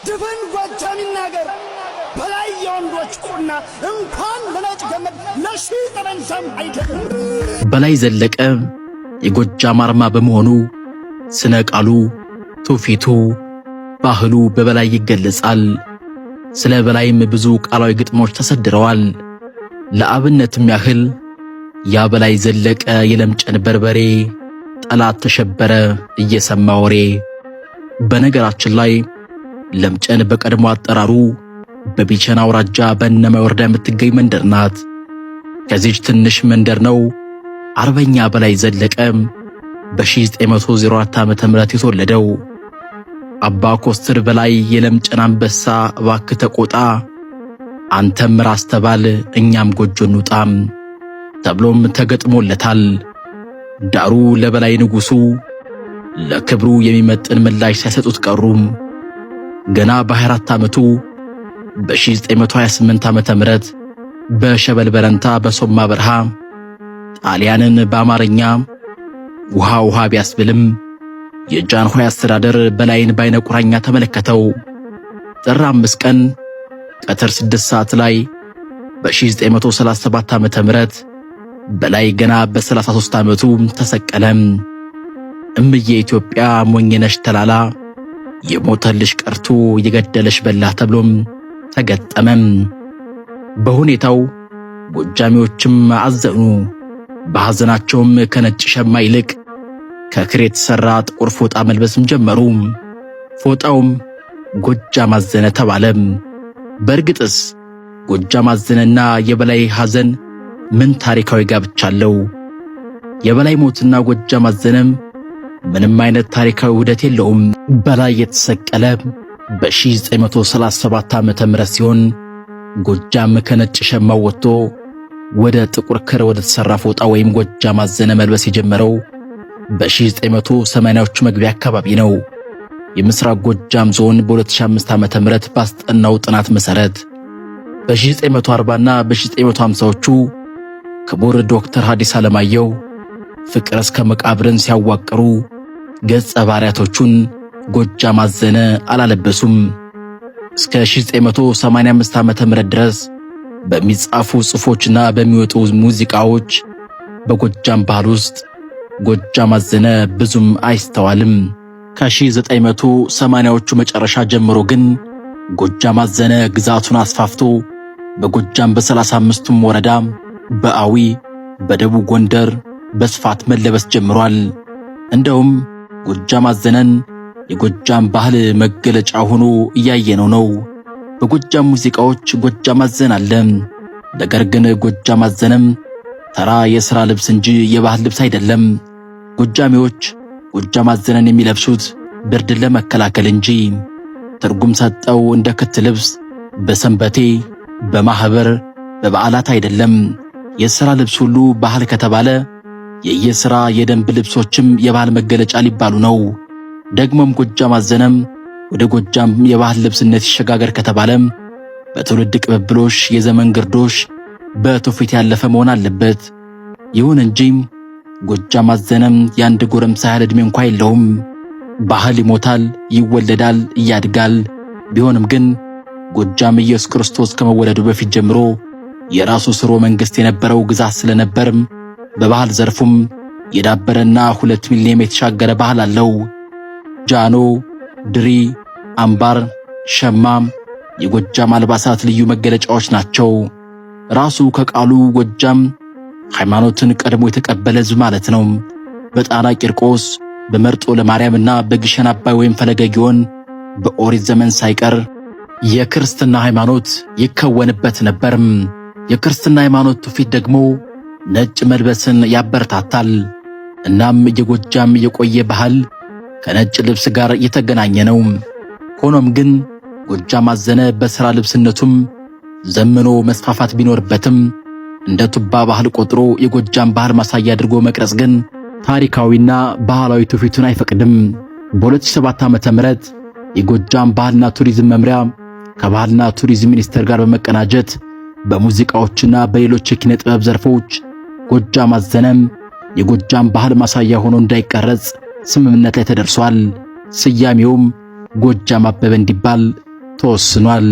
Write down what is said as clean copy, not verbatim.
ድፍን ጎጃም ይናገር በላይ የወንዶች ቁና እንኳን ለነጭ ገመድ ለሺህ ጠመንጃም አይደለም። በላይ ዘለቀ የጎጃም አርማ በመሆኑ ስነ ቃሉ፣ ትውፊቱ፣ ባህሉ በበላይ ይገለጻል። ስለ በላይም ብዙ ቃላዊ ግጥሞች ተሰድረዋል። ለአብነትም ያህል ያ በላይ ዘለቀ የለምጨን በርበሬ ጠላት ተሸበረ እየሰማ ወሬ። በነገራችን ላይ ለምጨን በቀድሞ አጠራሩ በቢቸና አውራጃ በእነማይ ወረዳ የምትገኝ መንደር ናት። ከዚች ትንሽ መንደር ነው አርበኛ በላይ ዘለቀ በ1904 ዓ.ም የተወለደው። አባ ኮስትር በላይ የለምጨን አንበሳ እባክህ ተቆጣ፣ አንተም ራስ ተባል እኛም ጎጆ እንውጣም ተብሎም ተገጥሞለታል። ዳሩ ለበላይ ንጉሱ ለክብሩ የሚመጥን ምላሽ ሳይሰጡት ቀሩም። ገና በ24 ዓመቱ በ1928 ዓመተ ምህረት በሸበል በረንታ በሶማ በረሃ ጣሊያንን በአማርኛ ውሃ ውሃ ቢያስብልም የጃንሆይ አስተዳደር በላይን ባይነ ቁራኛ ተመለከተው። ጥር 5 ቀን ቀትር 6 ሰዓት ላይ በ1937 ዓመተ ምህረት በላይ ገና በ33 ዓመቱ ተሰቀለም። እምዬ ኢትዮጵያ ሞኝነሽ ተላላ የሞተልሽ ቀርቶ የገደለሽ በላ ተብሎም ተገጠመም። በሁኔታው ጎጃሚዎችም አዘኑ። በሐዘናቸውም ከነጭ ሸማ ይልቅ ከክር የተሠራ ጥቁር ፎጣ መልበስም ጀመሩ። ፎጣውም ጎጃም አዘነ ተባለም። በእርግጥስ ጎጃም አዘነና የበላይ ሐዘን ምን ታሪካዊ ጋብቻ አለው? የበላይ ሞትና ጎጃም አዘነም ምንም አይነት ታሪካዊ ውህደት የለውም። በላይ የተሰቀለ በ1937 ዓመተ ምህረት ሲሆን ጎጃም ከነጭ ሸማው ወጥቶ ወደ ጥቁር ክር ወደ ተሰራ ፎጣ ወይም ጎጃም አዘነ መልበስ የጀመረው በ1980ዎቹ መግቢያ አካባቢ ነው። የምስራቅ ጎጃም ዞን በ2005 ዓመተ ምህረት ባስጠናው ጥናት መሰረት በ1940 እና በ1950ዎቹ ክቡር ዶክተር ሐዲስ ዓለማየሁ ፍቅር እስከ መቃብርን ሲያዋቅሩ ገጸ ባህሪያቶቹን ጎጃም አዘነ አላለበሱም። እስከ 1985 ዓመተ ምህረት ድረስ በሚጻፉ ጽሑፎችና በሚወጡ ሙዚቃዎች በጎጃም ባህል ውስጥ ጎጃም አዘነ ብዙም አይስተዋልም። ከ1980ዎቹ መጨረሻ ጀምሮ ግን ጎጃም አዘነ ግዛቱን አስፋፍቶ በጎጃም በ35ቱም ወረዳ በአዊ በደቡብ ጎንደር በስፋት መለበስ ጀምሯል። እንደውም ጎጃም አዘነን የጎጃም ባህል መገለጫ ሆኖ እያየነው ነው። በጎጃም ሙዚቃዎች ጎጃም አዘን አለ። ነገር ግን ጎጃም አዘነም ተራ የሥራ ልብስ እንጂ የባህል ልብስ አይደለም። ጎጃሜዎች ጎጃም አዘነን የሚለብሱት ብርድን ለመከላከል እንጂ ትርጉም ሰጠው እንደ ክት ልብስ በሰንበቴ በማህበር በበዓላት አይደለም። የሥራ ልብስ ሁሉ ባህል ከተባለ የየሥራ የደንብ ልብሶችም የባህል መገለጫ ሊባሉ ነው። ደግሞም ጎጃም አዘነም ወደ ጎጃም የባህል ልብስነት ይሸጋገር ከተባለም በትውልድ ቅብብሎሽ፣ የዘመን ግርዶሽ በትውፊት ያለፈ መሆን አለበት። ይሁን እንጂ ጎጃም አዘነም የአንድ ጎረምሳ ያህል ዕድሜ እንኳ የለውም። ባህል ይሞታል፣ ይወለዳል፣ እያድጋል። ቢሆንም ግን ጎጃም ኢየሱስ ክርስቶስ ከመወለዱ በፊት ጀምሮ የራሱ ስርወ መንግሥት የነበረው ግዛት ስለነበርም በባህል ዘርፉም የዳበረና 2 ሚሊዮን የተሻገረ ባህል አለው። ጃኖ፣ ድሪ፣ አምባር፣ ሸማ የጎጃም አልባሳት ልዩ መገለጫዎች ናቸው። ራሱ ከቃሉ ጎጃም ሃይማኖትን ቀድሞ የተቀበለ ሕዝብ ማለት ነው። በጣና ቂርቆስ፣ በመርጦ ለማርያምና በግሸን አባይ ወይም ፈለገ ግዮን በኦሪት ዘመን ሳይቀር የክርስትና ሃይማኖት ይከወንበት ነበርም። የክርስትና ሃይማኖት ትውፊት ደግሞ ነጭ መልበስን ያበረታታል። እናም የጎጃም የቆየ ባህል ከነጭ ልብስ ጋር የተገናኘ ነው። ሆኖም ግን ጎጃም አዘነ በሥራ ልብስነቱም ዘምኖ መስፋፋት ቢኖርበትም እንደ ቱባ ባህል ቆጥሮ የጎጃም ባህል ማሳያ አድርጎ መቅረጽ ግን ታሪካዊና ባህላዊ ትውፊቱን አይፈቅድም። በ2007 ዓመተ ምህረት የጎጃም ባህልና ቱሪዝም መምሪያ ከባህልና ቱሪዝም ሚኒስቴር ጋር በመቀናጀት በሙዚቃዎችና በሌሎች የኪነ ጥበብ ዘርፎች ጎጃም አዘነም የጎጃም ባህል ማሳያ ሆኖ እንዳይቀረጽ ስምምነት ላይ ተደርሷል። ስያሜውም ጎጃም አበበ እንዲባል ተወስኗል።